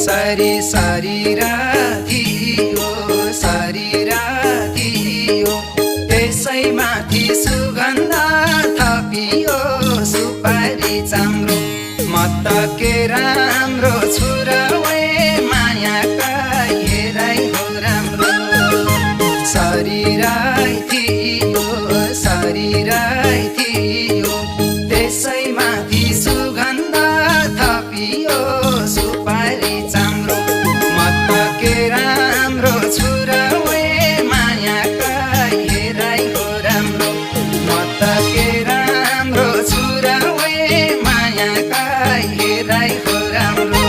सारी सारी राती हो सारी राती हो त्यसैमाथि सुगन्ध थपियो सुपारी चाम्रो म त के राम्रो छुरावे मायाका हेराइ हो राम्रो सारी राती हो सारी राती हो त्यसैमाथि सुगन्ध थपियो सुपारी चाम्रो म त के राम्रो छुरावे मायाका हेराइ हो राम्रो म त के राम्रो छुरावे मायाका हेराइ हो राम्रो